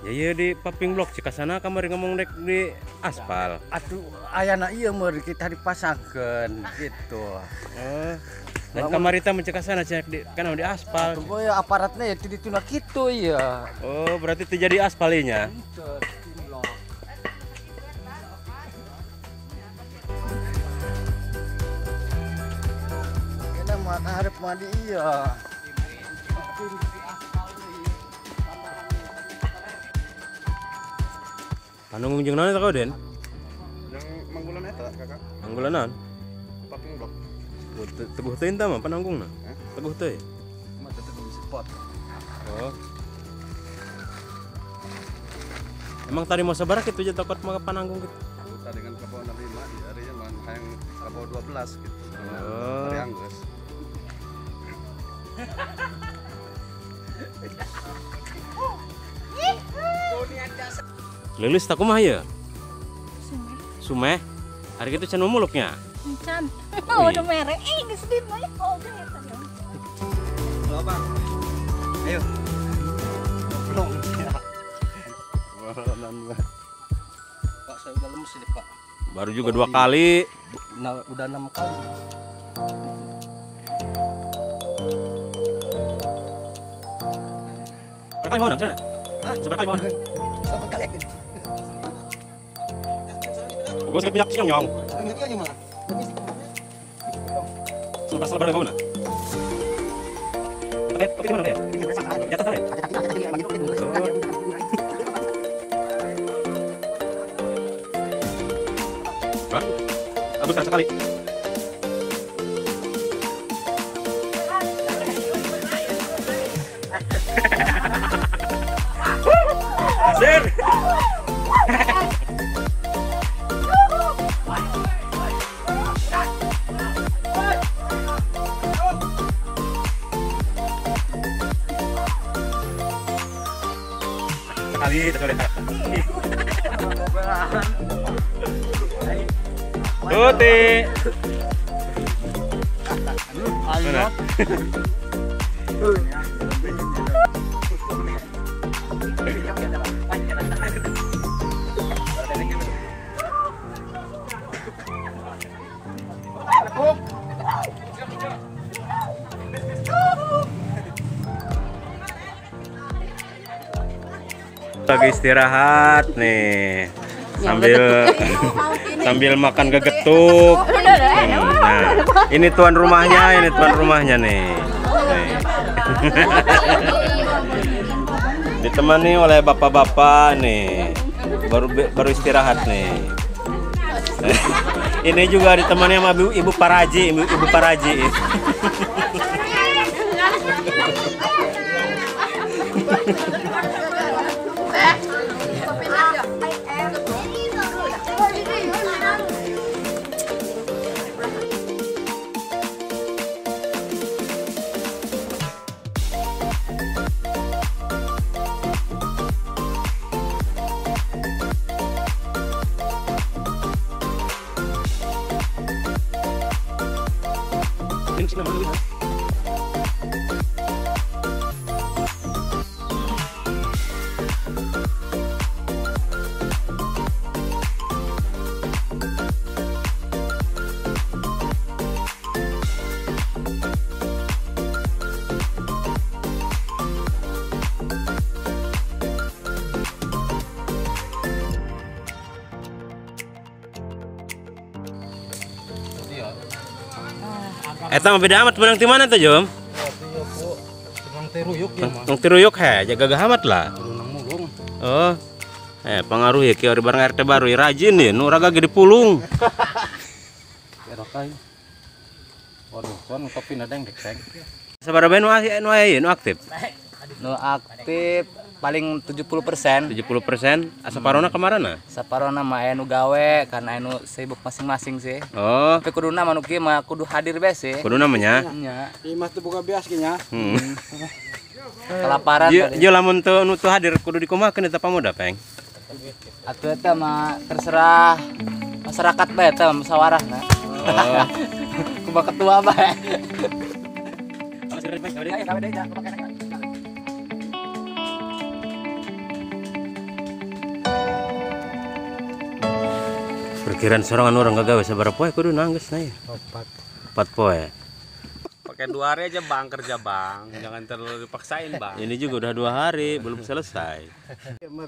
Ya ieu di paving block Cikasana kamari ngomong dek di aspal. Atuh ayana ieu mah kita dipasangkeun gitu. Oh. Dan kamari teh Cikasana cek di kan di aspal. Atuh ya aparatnya ya di dituna kitu ya. Oh, berarti teu jadi aspalnya. Henteu, blok. Kena mah hareup mah di ieu. Panunggung jeung naon eta kau, Den? Yang manggulan eta, Kakak. Manggulan naon? Paving block. Teguh teuing tah mah pananggungna. Teguh teuing. Mah teu teguh spot. Oh. Emang tadi mau sabaraha kitu je tokot mah pananggung kitu? Tadi kan ka bawah 65 di arinya mah hayang ka bawah 12 gitu. Oh. Ari anggeus. Leuleus tak kumaha ieu? Sumeh. Hari kitu can muluknya. Can. Oh, udah mere. Eh, geus di mah. Oh, udah eta. Halo, Bang. Ayo. Belum. Pak, saya udah lemes ini, Pak. Baru juga 2 kali. Nah, udah 6 kali. Berapa kali mau nang? Hah? Seberapa kali mau? Berapa kali? Gue sakit minyak siang nyong. Selepas lebaran kau na. Tapi mana ya? Di atas sana ya? Hah? Aku sekali. Sir. Sekali, sekali. Tuti. Mana? Lagi istirahat nih sambil sambil makan gegetuk. Nah, ini tuan rumahnya, ini tuan rumahnya nih. Nih. Ditemani oleh bapak-bapak nih. Baru istirahat nih. Ini juga ditemani sama Ibu Paraji, Ibu Paraji. Eta mah beda amat menang di mana tuh, Jom? Menang tiruyuk ya, mah. Menang tiruyuk he, jaga gagah amat lah. Oh. Pengaruh ya kieu bareng RT baru rajin ya, nu raga gede pulung. Waduh, son kopi nadeng dek seng. Sabaraha bae nu aya nu aktif? Nu aktif paling 70%. 70% asa parona kamarana? Saparona mah aya nu gawe karena anu sibuk masing-masing sih. Oh. Tapi kuduna mah nu kieu mah kudu hadir bae sih. Kuduna mah nya. Nya. Imah teu boga beas ge nya. Kelaparan tadi. Ieu lamun teu nu teu hadir kudu dikumahakeun eta pamuda, Peng. Atuh eta mah terserah masyarakat bae eta musyawarahna. Oh. Kumaha ketua bae. Pikiran sorangan orang gagawe sabaraha poe kudu nangis na ya. 4 poe. Pakai 2 hari aja bang kerja bang, jangan terlalu dipaksain bang. Ini juga udah 2 hari belum selesai.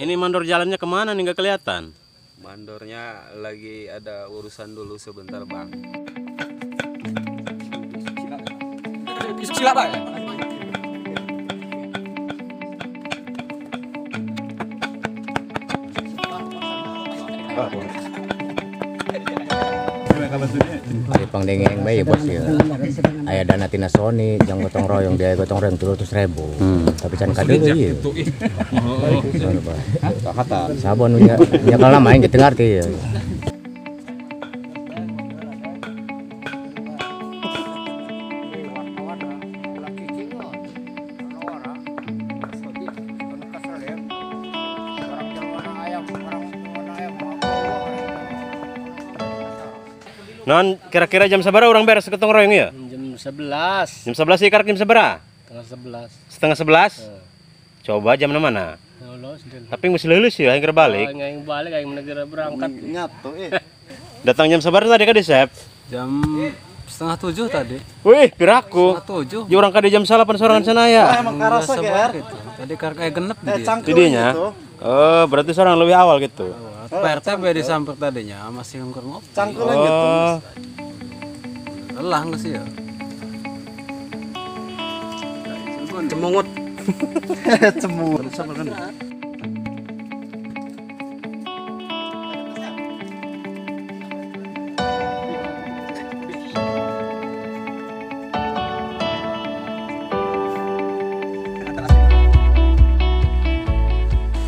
Ini mandor jalannya kemana nih nggak kelihatan? Mandornya lagi ada urusan dulu sebentar bang. Sila bang. Ari pangdengeng bae bos ya. Aya dana tina Sony jang gotong royong dia gotong royong 300.000. Tapi can kadeuleu ieu. Heeh. Sabon nya nya kalau main gitu ngarti ya. Non, kira-kira jam sabaraha orang beres gotong royong ya? Jam 11. Jam 11 sih, karek jam sabaraha? 10:30. 10:30? Coba jam mana? Tapi mesti lulus ya, aing balik. Aing balik, aing negara berangkat. Nyatu eh. Datang jam sabaraha tadi ka Sep? Jam 6:30 tadi. Wih, piraku. 6:30. Ya orang ka jam 8 sorangan sana ya. Emang karasa ge. Tadi karek aya genep di dia. Tidinya. Oh, berarti seorang lebih awal gitu. Pak RT be disamper tadinya masih ngker ngopi. Cangkulan gitu. Lelah nggak sih ya? Cemungut. Cemungut.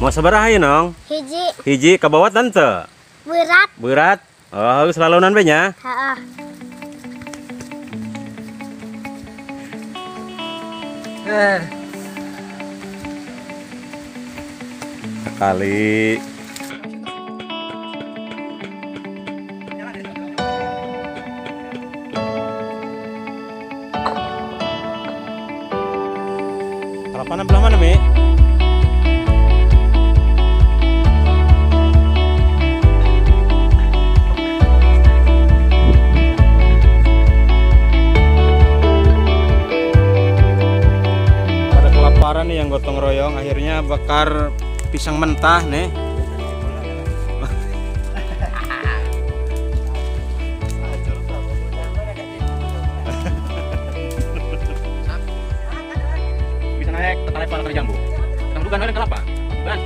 Mau sabaraha ieu, Nong? Hiji. Hiji kabawa tante. Berat. Berat. Oh, geus lalaunan be nya? Heeh. Sekali. Kelapana belah mana, Mi? Nih yang gotong royong akhirnya bakar pisang mentah nih. Bisa naik ke level ke jambu. Bukan ada kelapa. Bukan.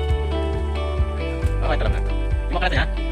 Oh, itu lah. Cuma kelihatannya.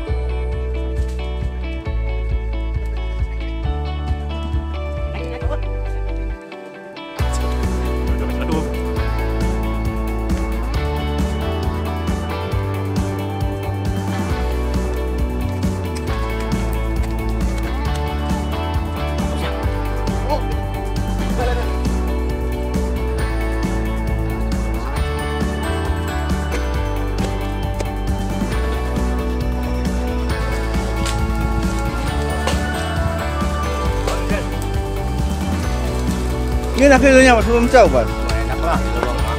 Ini nak kilonya sebelum jauh, Pak. Enak lah,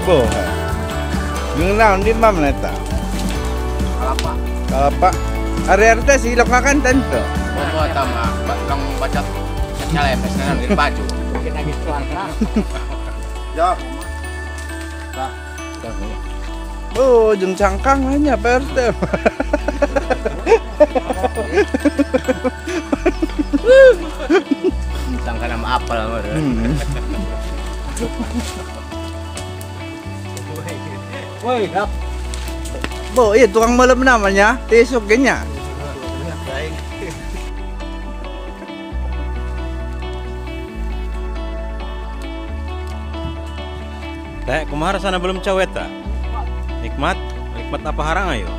Boh. Jeung naon di mam eta? Kalapa. Kalapa. Ari RT sih lok makan tentu. Bobo eta mah kang baca nyale pesanan di baju. Ya. Tah. Oh, jeung cangkang hanya Pak RT. Cangkang sama apel Woi, bo, iya tukang malam namanya, tisuk genya. Teh, kumaha rasana belum cawet ta? Nikmat, nikmat apa harang ayo?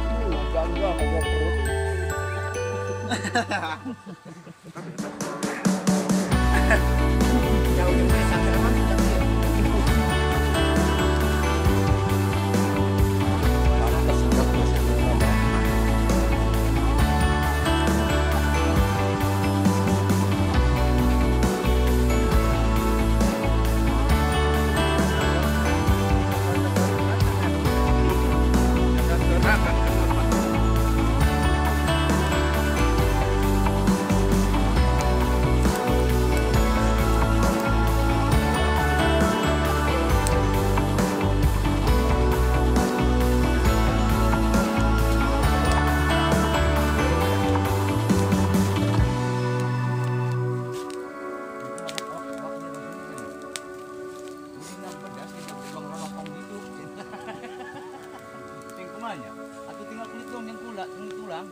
Gotong yang kula, yang tulang.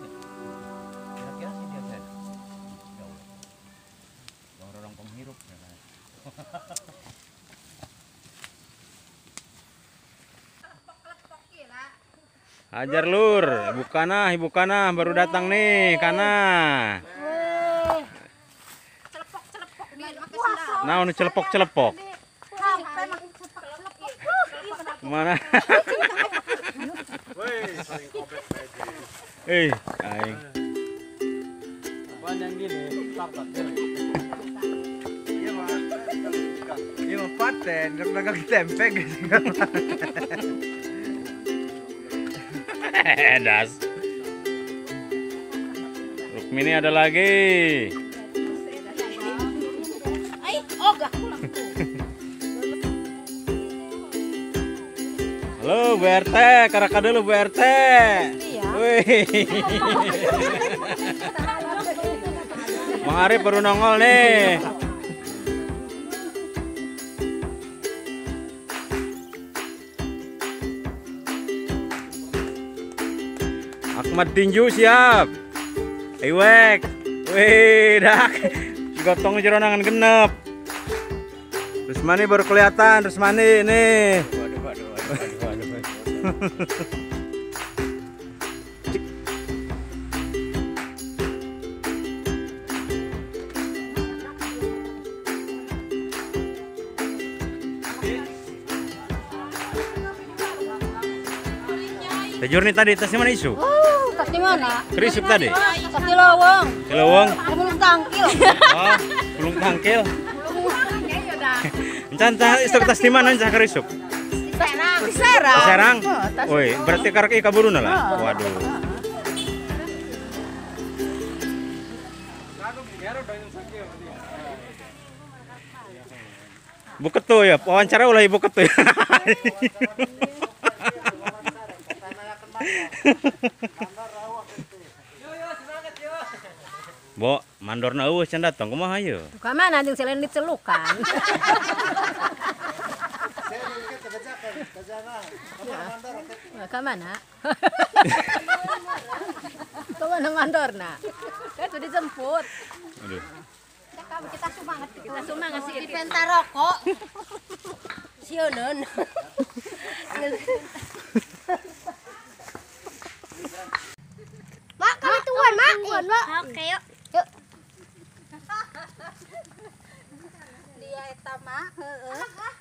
Kira-kira sih dia kan. Ya Allah. Orang-orang penghirup ya kan. Hajar lur, ibu kana baru datang nih, kana. Celepok-celepok nih. Nah, ini celepok-celepok. Mana? Aing. Apaan yang gini? Tak. Iya mah paten, dagang tempe gitu. Das. Rukmini ada lagi. Halo Bu RT, karaka dulu Bu RT. Wih. Bang Arif baru nongol nih. Ahmad tinju siap. Iwek. Wih, dak. Gotong jeronangan genep. Rusmani baru kelihatan, Rusmani ini. Waduh. Tejur nih tadi tasnya mana isu? Tas di mana? Kerisuk tadi? Tas di lowong. Di lowong? Belum tangkil. Oh, belum tangkil. Encan isuk tas di mana encah kerisuk? Serang. Serang. Serang. Woi, berarti karek kaburuna lah. Waduh. Bu Ketu ya, wawancara ulah Ibu Ketu. Bo, mandorna eueuh can datang kumaha ieu? Ka mana jeung selen dicelukan. Ka mana? Ka mana mandorna? Kan sudah dijemput. Aduh. Kita semangat, kita semangat sih. Dipenta rokok. Sieuneun. Mak, kami tuan, Mak. Mak. Oke, yuk. Yuk. Dia eta mah, heeh.